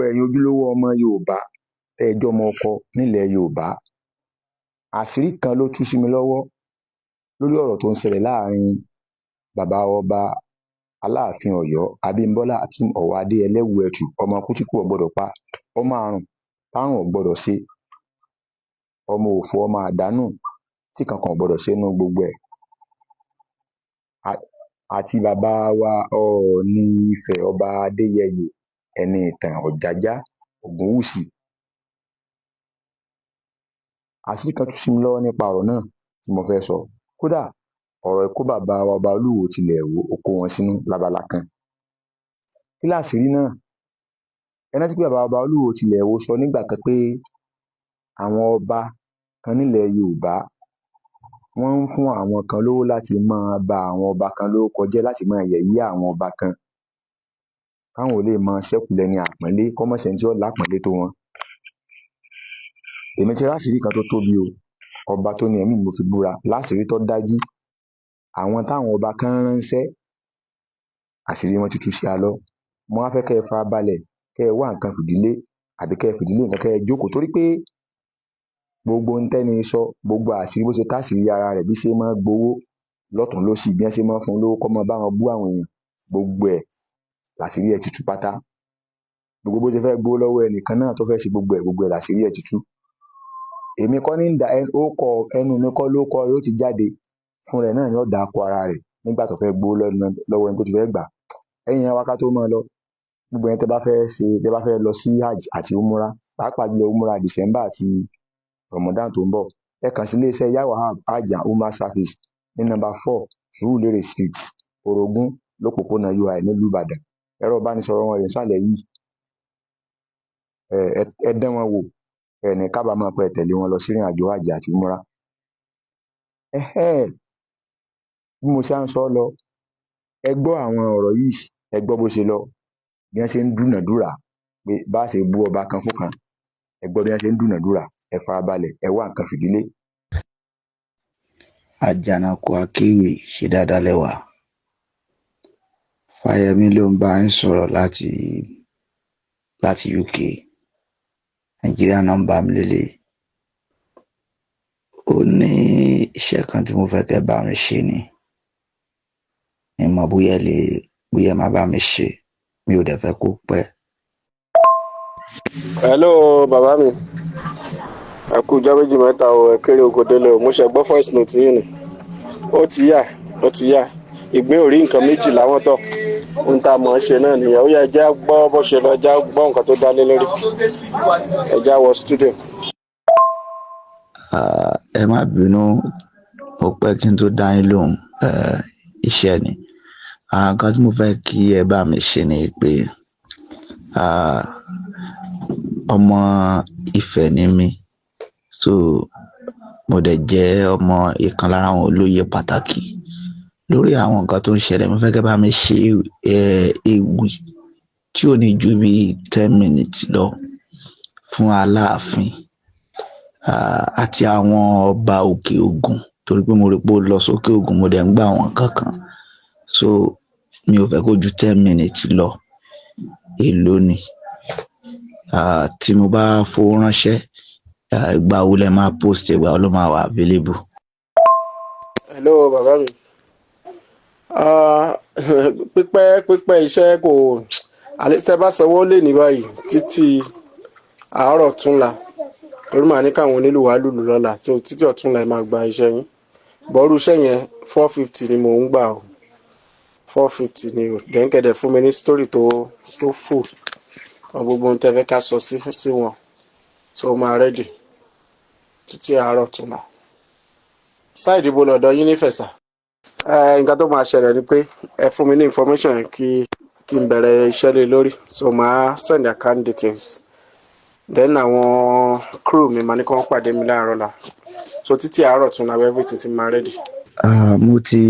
Ẹ̀yin ojúlówó ọmọ Yorùbá tẹ́ ẹ jọ́mọ ọkọ nílẹ̀ Yorùbá, àṣírí kan ló tú sí mi lọ́wọ́ lórí ọ̀rọ̀ tó ń ṣẹlẹ̀ láàrin bàbá ọba Aláàfin Ọ̀yọ́, Abímbọ́lá Akeem Ọwọ́adé Ẹlẹ́wù-Ẹtù, ọmọ ikú tí kú ò gbọdọ̀ pa, ọmọ àrùn tárùn ò gbọdọ̀ ṣe, ọmọ òfò, ọmọ àdánù tí kankan ò gbọdọ̀ ṣe nínú gbogbo ẹ̀, àti bàbá wa Ọọ̀ni Ifẹ̀, Ọba Adéyẹyè Ẹniìtàn Ọ̀jájá Ògúnwùsì. Àṣírí kan tú sí mi lọ́wọ́ nípa ọ̀rọ̀ náà tí mo fẹ́ sọ. Kódà ọ̀rọ̀ ikú bàbá wa Ọba Olúwo tilẹ̀ Ìwó, ó kó wọn sínú lábala kan. Kí láṣìírí náà? Ẹ rántí pé bàbá ọba Olúwo tilẹ̀ Ìwó sọ nígbà kan pé àwọn ọba kan nílẹ̀ Yorùbá, wọ́n ń fún àwọn kan lówó láti máa ba àwọn ọba kan lórúkọ jẹ́, láti máa yẹ̀yẹ́ àwọn ọba kan, káwọn ò lè máa ṣẹ́kù lẹ́ni àpọ́nlé, kó má sẹ́ni tí ó lápọ́nlé tó wọn. Èmi ti ráṣìírí kan tó tóbi o, ọba tó ní ẹ̀mí mi mo fi búra, láṣìírí tó dájú. Àwọn táwọn ọba kan ránṣẹ́, àṣírí wọn ti tú sí alọ́. Mo wá fẹ́ kẹ́ ẹ farabalẹ̀, kẹ́ ẹ wá nǹkan fìdílé àbí kẹ́ ẹ fìdílé nǹkan, kẹ́ ẹ jókòó, torí pé gbogbo ń tẹ́ni sọ, gbogbo àṣírí bó ṣe táṣìírí ara rẹ̀, bí ṣe máa gbowó lọ́tùn lósì, bí wọ́n ṣe máa fún un lówó kó máa bá wọn bú àwọn èèyàn, gbogbo ẹ̀ làṣírí ẹ̀ ti tú pátá. Gbogbo bó ṣe fẹ́ gbowó lọ́wọ́ ẹnìkan náà tó fẹ́ ṣe gbogbo ẹ̀, gbogbo ẹ̀ làṣírí ẹ̀ ti tú. Èmi kọ́ ní ń da ó kọ ẹnu mi kọ́ ló kọ yóò ti jáde fún rẹ̀ náà ni ó da akọ ara rẹ̀ nígbà tó fẹ́ gbowó lọ́wọ́ ẹni tó ti fẹ́ gbà. Ẹ̀yin yẹn wá, ká tó máa lọ, gbogbo ẹni tẹ́ bá fẹ́ ṣe, tẹ́ bá fẹ́ lọ sí hajj àti umura, pàápàá jùlọ umura December àti Ramadan tó ń bọ̀, ẹ kàn sí iléeṣẹ́ Yahoo Hajj and Umrah Service ní number 4, Surulere Street, Orogún, lópòpónà UI nílùú Ìbàdàn. Ẹ̀rọ ìbánisọ̀rọ̀ wọn rèé nísàlẹ̀ yìí. Ẹ dán wọn wò, ẹ ní kábàámọ̀ pé ẹ tẹ̀lé wọn lọ sí ìrìn àjò hajj àti umura. Ẹhẹ́n, bí mo ṣe à ń sọ lọ, ẹ gbọ́ àwọn ọ̀rọ̀ yìí, ẹ gbọ́ bó ṣe lọ, bí wọ́n ṣe ń dúnàádúrà pé bá ṣe bú ọba kan fún kan. Ẹ gbọ́ bí wọ́n ṣe ń dúnàádúrà. Ẹ farabalẹ̀, ẹ wá nǹkan fìdílé. Àjànàkú Akéwì, ṣe dáadáa lẹ́wà. Fáyẹmí ló ń bá yín sọ̀rọ̀ láti UK. Nàìjíríà nọ́mbà mi lélẹ̀. Ó ní iṣẹ́ kan tí mo fẹ́ kẹ́ bá mi ṣe ni. Mi mọ̀ bóyá ẹ lè, bóyá ẹ máa bá mi ṣe. Mi ò dẹ̀ fẹ́ kó pẹ́. Hello, bàbá mi, ẹ kú ọjọ́ méjì mẹ́ta o. Ẹ kéré oko délé o. Mo ṣe gbọ́ voice note yín ni. Ó ti yá, ó ti yá. Ìgbín ò rí nǹkan méjì láwọn tọ̀. Ohun tá a mọ̀ ọ́n ṣe náà nìyẹn. Ó yẹ ẹ jẹ́ á gbọ́ bó ṣe lọ, ẹ jẹ́ á gbọ́ nǹkan tó dá lé lórí. Ẹ jẹ́ á wọ studio. Ah, ẹ má bínú, ó pẹ́ kí n tó dá yín lóhùn. Iṣẹ́ ni. Ah, nǹkan tí mo fẹ́ kí ẹ bá mi ṣe ni pé, ah, ọmọ Ifẹ̀ ni mí, so mo dẹ̀ jẹ́ ọmọ ìkan lára àwọn olóyè pàtàkì. Lórí àwọn nǹkan tó ń ṣẹlẹ̀, mo fẹ́ kí ẹ bá mi ṣe ewì tí ò ní ju bí 10 minutes lọ fún Aláàfin, ah, àti àwọn ọba Òkè Ògùn, torí pé mo rí pé ó lọ sókè Ògùn, mo dẹ̀ ń gbà àwọn nǹkan kan, so mi ò fẹ́ kó ju 10 minutes lọ. Èló ni? Ah, tí mo bá fowó ránṣẹ́, ah, ìgbà wo lẹ máa post? Ìgbà wo ló máa wà available? Hello, bàbá mi. Ah, pípẹ́ pípẹ́ iṣẹ́ kò àlẹ́. Tẹ́ bá sanwó lé ní báyìí títí àárọ̀ ọ̀túnla, torí màá ní káwọn onílù wá lùlù lọ́la, so títí ọ̀túnla ẹ máa gba iṣẹ́ yín. Bọ́ọ̀rù iṣẹ́ yẹn, 450 ni mò ń gbà o. 450 ni o. Dẹ́ńkẹ̀dẹ̀ fún mi ní story tó full ọ, gbogbo ohun tẹ́ fẹ́ ká sọ sí wọn, so máa ready títí àárọ̀ ọ̀túnla. Side ibo lọ̀dọ̀ yín nífẹ̀ẹ́ sà? Nǹkan tó máa ṣẹlẹ̀ ni pé ẹ fún mi ní information yẹn kí n bẹ̀rẹ̀ iṣẹ́ lé lórí, so màá send account details, then àwọn crew mi máa ní kí wọ́n pàdé mi láàárọ̀ la. So títí àárọ̀ tún la, everything ti máa ready. Ah, mo ti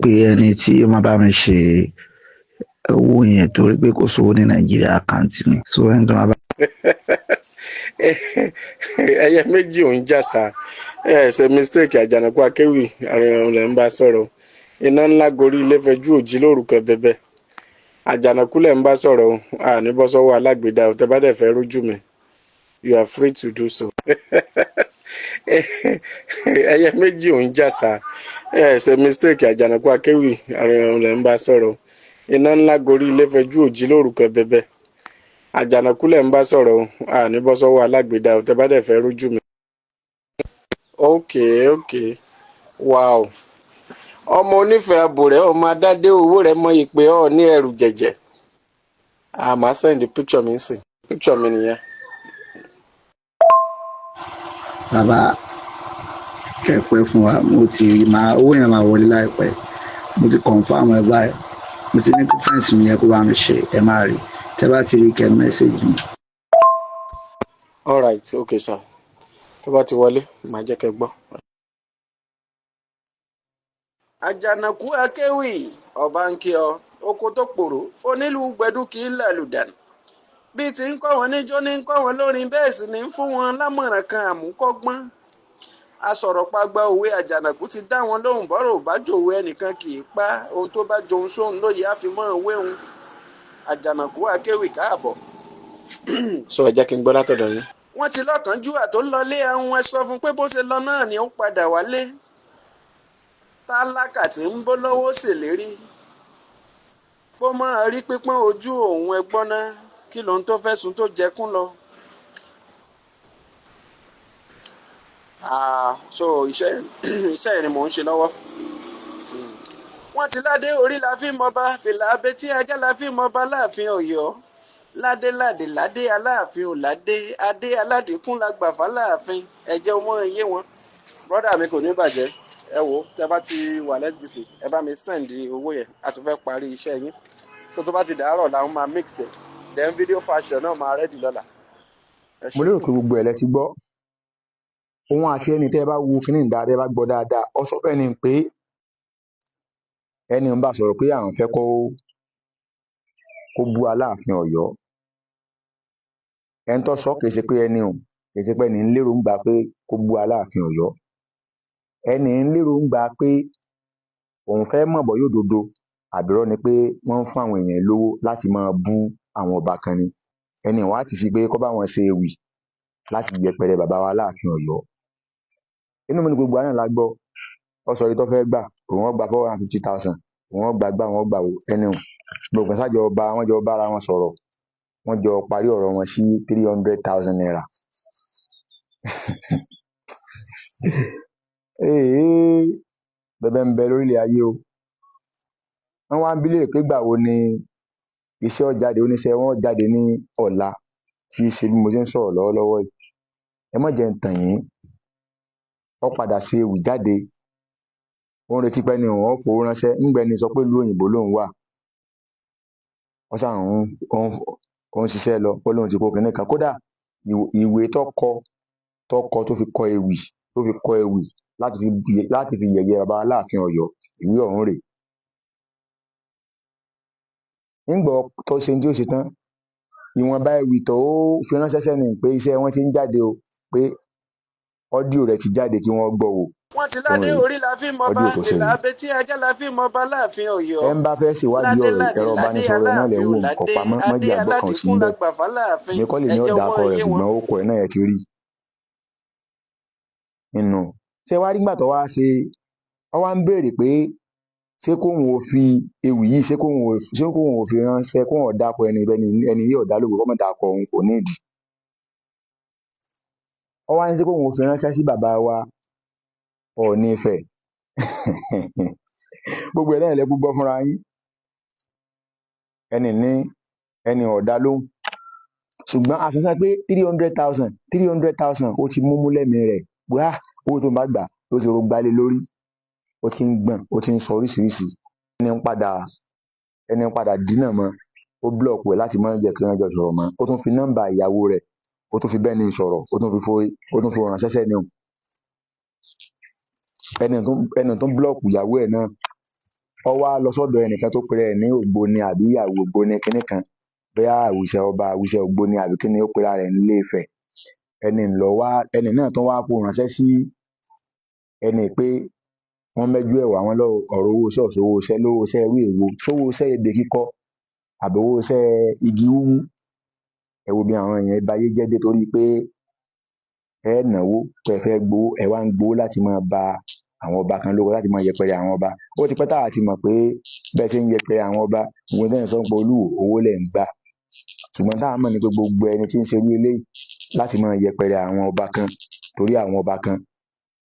pe ẹni tí ó máa bá mi ṣe owó yẹn, torí pé kò sówó ní Nàìjíríà account mi, so ẹni tó máa bá Ẹyẹ méjì ò ń jà sá. Ẹ ṣe mistake. Àjànàkú Akéwì àrùn lẹ ń bá sọ̀rọ̀. Iná ńlá gorí ilé fẹjú òjì lórúkọ bẹbẹ. Àjànàkú lẹ̀ ń bá sọ̀rọ̀ o, àní bọ́ sọ́wọ́ alágbèédá o. Tẹ́ bá dẹ̀ fẹ́ rójú mi, you are free to do so. Ẹyẹ méjì ò ń jàsà, ẹ ṣe mistake. Àjànàkú akéwì àrùn lẹ̀ ń bá sọ̀rọ̀. Iná ńlá gorí ilé fẹjú òjì lórúkọ bẹbẹ. Àjànàkú lẹ̀ ń bá sọ̀rọ̀ o, àní bọ́ sọ́wọ́ alágbèédá o. Tẹ́ bá dẹ̀ fẹ́ rójú mi. Ok, wow. Ọmọ onífẹ̀ẹ́ àbòrẹ́, ọmọ adádé owó rẹ̀ mọ ìpè ọ́ ní ẹrù jẹ̀jẹ̀. A máa send picture mi sìn, picture mi nìyẹn. Bàbá, kẹpẹ fún wa. Mo ti rí máa owó yẹn máa wọlé láìpẹ́. Mo ti confirm ẹ báyìí. Mo ti ní preference mi yẹn kó bá mi ṣe. Ẹ máa rí, tẹ bá ti rí, kẹ message mi. All right, okay sir. Tó bá ti wọlé, màá jẹ́ kẹ́ gbọ́. Àjànàkú akéwì, ọba ń kí ọ. Oko tó pòrò onílùú gbẹdú kì í làlùdànù. Bí ti ń kọ́ wọn níjó ní ń kọ́ wọn lórin, bẹ́ẹ̀ sì ní ń fún wọn lámọ̀ràn kan àmúkọ́gbọ́n. Asọ̀rọ̀pagba òwe àjànàkú ti dá wọn lóhùn. Bọ́rọ̀ ò bá jòwe, ẹnìkan kì í pa. Ohun tó bá johun sóhun lóye àfimọ́ òwe òun. Àjànàkú akéwì, káàbọ̀. Sọ, ẹ jẹ́ kí n gbọ́ látọ̀dọ̀ yín. Wọ́n ti lọ́kànjúwà tó ń lọlé àwọn. Ẹ sọ fún pé bó ṣe lọ náà ni ó padà wálé. Tálákà tí ń bó lọ́wọ́ ṣèlérí bó máa rí pípọ́n ojú òun. Ẹgbọ́n náà, kí lóhun tó fẹ́ sùn tó jẹkún lọ. So iṣẹ́ yẹn ni mò ń ṣe lọ́wọ́. Wọ́n ti ládé orí la fi mọba, fìlà abetí ajá la fi mọba láàfin Ọ̀yọ́. Ládé ládé ládé, aláàfin ò ládé, adé aládìkún la gbà fáláàfin. Ẹ̀jẹ̀ ọmọ iye wọn. Brọ́dà mi, kò ní bàjẹ́. Ẹ wo, tẹ bá ti wà lẹ́sibísì, ẹ bá mi send owó yẹn. A tún fẹ́ parí iṣẹ́ yín. So tó bá ti dàárọ̀ làwọn máa mix ẹ̀, then video fashion náà máa ready lọ́la. Ẹ Mo ṣé. lérò pé gbogbo ẹ̀ lẹ ti gbọ́. Òun àti ẹni tẹ́ ẹ bá wo kinní dáadáa, ẹ bá gbọ́ dáadáa, ọ sọ fẹ́ni pé ẹni ń bá sọ̀rọ̀ pé àwọn fẹ́ kó bú Aláàfin Ọ̀yọ́. Ẹni tó sọ, kì í ṣe pé ẹni ò kì í ṣe pé ẹni ń lérò ń gbà pé kó bú Aláàfin Ọ̀yọ́. Ẹni ń lérò ń gbà pé òun fẹ́ mọ̀ bọ́yá òdodo àbírọ́ ni pé wọ́n ń fún àwọn èèyàn lówó láti máa bú àwọn ọba kan ni. Ẹni wàá ti sí pé kó bá wọn ṣe ewì láti yẹpẹrẹ bàbá wa Aláàfin Ọ̀yọ́. Inú mi ní gbogbo àná la gbọ́. Ó sọ iye tó fẹ́ gbà. Òun ó gba 450,000, òun ó gbà gbà, òun ó gbà wò. Ẹni ò gbogbo sájọ bá wọn jọ bára wọn sọ̀rọ̀, wọ́n jọ parí ọ̀rọ̀ wọn sí ₦300,000. Ee, bẹbẹ ń bẹ lórílẹ̀ ayé o. Wọ́n wá ń bi léèrè pé gbà wo ni iṣẹ́ ó jáde. Oníṣẹ́ wọn ó jáde ní ọ̀la, tí í ṣe bí mo ṣe ń sọ̀rọ̀ lọ́wọ́lọ́wọ́ yìí. Ẹ má jẹ́ ń tàn yín, ó padà ṣe ewì jáde. Ó ń retí pé ní òun ó fowó ránṣẹ́ ńgbẹ́ni sọ pé ìlú òyìnbó lòun wà. Ó sàn ń ṣiṣẹ́ lọ, ó lóun ti kó kinní kan. Kódà ìwé tó kọ tó fi kọ ewì, tó fi kọ ewì láti fi yẹ̀yẹ́ baba Aláàfin Ọ̀yọ́, ìwé ọ̀hún rèé. Ńgbà tó ṣe tí ó ṣe tán, ìwọ̀nba ewì tó fi ránṣẹ́ sẹ́ni pé iṣẹ́ wọn ti ń jáde o, pé audio rẹ̀ ti jáde kí wọ́n gbọ́ wò. Wọ́n ti Òun ládé rèé orí la fi mọba, audio tó ṣe fìlà yìí. abetí ajá la fi mọba láàfin Ọ̀yọ́. Ẹ ń bá fẹ́ ṣèwádìí Ládé ọ̀rọ̀ yìí, ládé ẹ̀rọ ládé, ìbánisọ̀rọ̀ ẹ̀ náà lẹ̀ ń aláàfin ò wò kọ̀ ládé, pamọ́ adé mọ́jì àgbọ̀ kan ò sí aládìkún la níbẹ̀. gbà fáláàfin. Èmi kọ́ lèmi ó Ẹ̀jẹ̀ dákọ ọmọ rẹ̀, iye wọn. ṣùgbọ́n ó kọ ẹ̀ náà ẹ ti rí nínú. Ṣé wàá rí gbà tó wá ṣe, ọ wá ń béèrè pé ṣé kóun ò fi ewì yìí, ṣé kóun ò fi ránṣẹ́, kóun ò dákọ ẹni bẹ́ni, ẹni yìí ò dá lóko, kó má dákọ òun, kò ní ìdí. Ọ wá ní ṣé kóun ò fi ránṣẹ́ sí bàbá wa Ọọ̀ni Ifẹ̀. Gbogbo ẹ̀ náà lẹ kú gbọ́ fúnra yín. Ẹni ní ẹni ọ̀dá lóhùn, ṣùgbọ́n àṣàṣà pé 300,000, 300,000, ó ti múmú lẹ́mìí rẹ̀ wá. Owó tó ń bá gbà ló ti rògbálẹ̀ lórí, ó ti ń gbọ̀n, ó ti ń sọ oríṣiríṣi. Ẹni ń padà dínà mọ́, ó block ẹ̀ láti má jẹ́ kí wọ́n jọ sọ̀rọ̀ mọ́. Ó tún fi nọ́mbà ìyàwó rẹ̀, ó tún fi bẹ́ẹ̀ ni sọ̀rọ̀, ó tún fi ránṣẹ́ sẹ́ni o. Ẹni tó ń block ìyàwó ẹ̀ náà, ó wá lọ sọ́dọ̀ ẹnìkan tó pera ẹ̀ ní ògbóni àbí ìyàwó ògbóni kinní kan, bóyá àwùsẹ ọba àwùsẹ ògbóni àbí kíni ó pera rẹ̀ nílé Ifẹ̀. Ẹni ń lọ wá, ẹni náà tó wá kó ránṣẹ́ sí ẹni pé wọ́n mẹ́jú ẹ̀ wá, wọn lọ ọ̀rọ̀ owó ṣọ́ọ̀ṣì, owó iṣẹ́ lówó iṣẹ́ irú èwo, sówó iṣẹ́ ebè kíkọ Àbí owó iṣẹ́ igi wúwú? Ẹ wo bí àwọn èèyàn bayé jẹ́ dé, torí pé ẹ náwó tẹ́ ẹ fẹ́ gbowó, ẹ wá ń gbowó láti máa ba àwọn ọba kan lórúkọ, láti máa yẹpẹrẹ àwọn ọba. Ó ti pẹ́ táwa ti mọ̀ pé bẹ́ẹ̀ ṣe ń yẹpẹrẹ àwọn ọba, gbogbo tẹ́ ẹ̀ ń sọ pé Olúwo, owó lẹ̀ ń gbà. Ṣùgbọ́n táwa mọ̀ ni pé gbogbo ẹni tí ń ṣerú eléyìí láti máa yẹpẹrẹ àwọn ọba kan, torí àwọn ọba kan